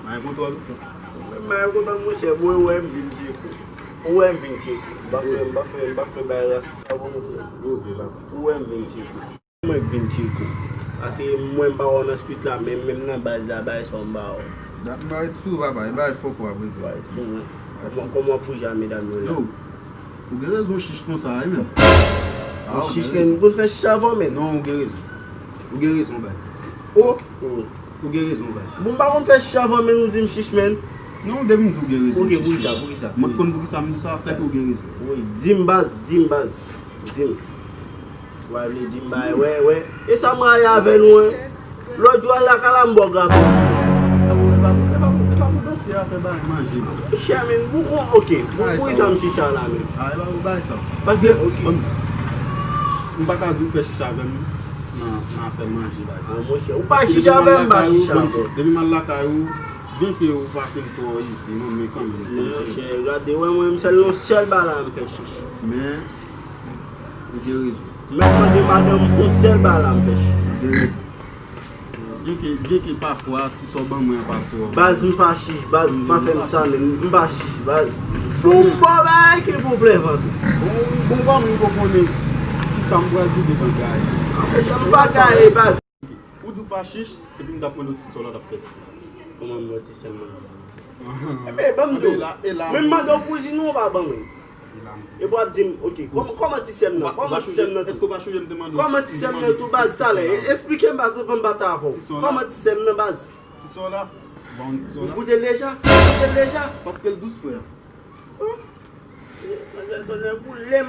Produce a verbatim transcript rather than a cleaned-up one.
Mayo kontan. Mayo kontan, monchè, mwen wè m vin tcheko. Ou wè m vin tcheko. M pa fè, m pa fè, m pa fè bay ras sa pou monchè. Ou wè m vin tcheko. Mwen k vin tcheko. Paske mwen m pa wè w nan street la, men menm nan baz la, bay sa w m ba w. Dat m bay sou papa, e bay fòk w ap rete. Bay sou mwen. Kòman, kòman w ap bouje a medam yo la? Yo, ou gen rezon chich konsa, wi, men. Ou chich, men, m konn fè chich avè w, men. Non, ou gen rezon. Ou gen rezon, bay. O! Ou gen rezon, baz. Bon, m pa konn fè chich avè w, men ou di m chich, men. Non, depi m di w gen rezon. Ok, poukisa, poukisa? Mwen konn poukisa m di w sa, sèke ou gen rezon. Wi, di m, baz, di m, baz. Di m. Wè, vle di m bay, wè, wè. E sa m rayi avè nou, en. Lòt jou al lakay la, m ba w gato. E pa, e pa, e pa pou dosye afè bay manje, non. Monchè, men, ou kon, ok. Pou, poukisa m chich la, men? A, e pa pou bay sa. Paske, ok. M pa ka di w fè chich avè m nan, nan afè manje, baz. An, monchè, ou pa chich avè m, m pa chich avè w. Depi m al lakay ou, byenke ou pa fin twò izi, non, men kanmenm. Monchè, gade, wè mwen, m sèl, yon sèl bagay la m fè chich. Men, ou gen rezon. Men mande madanm, yon sèl bagay la m fè chich. Ou gen rezon. Byenke, byenke pafwa, ti sa w ban mwen an pa twò. Baz, m pa chich, baz, pa fè m sa, men m pa chich, baz. Pou m ba w bagay ke pou plèvante. Bon, bon, kòman m ko konnen kisa m pral di devan gaye? M pa gaye, baz. Ou di w pa chich, epi m t ap mande w ti sa w la t ap fè. Kòman m ba w ti sa m nan? Ebyen, ban m di w. Men m mande w kouzin ou, ou pa ban mwen. Epi w ap di m, ok, kòman, kòman ti sè m nan? Kòman ti sè m nan tou? Kòman ti sè m nan tou, baz, talè? Esplike m, baz, anvan m batay avè w. Kòman ti sè m nan, baz? Ti sa w la? Ou goute l deja? Ou goute l deja? Paske l dous, frè. Manzèl tonnè boule m.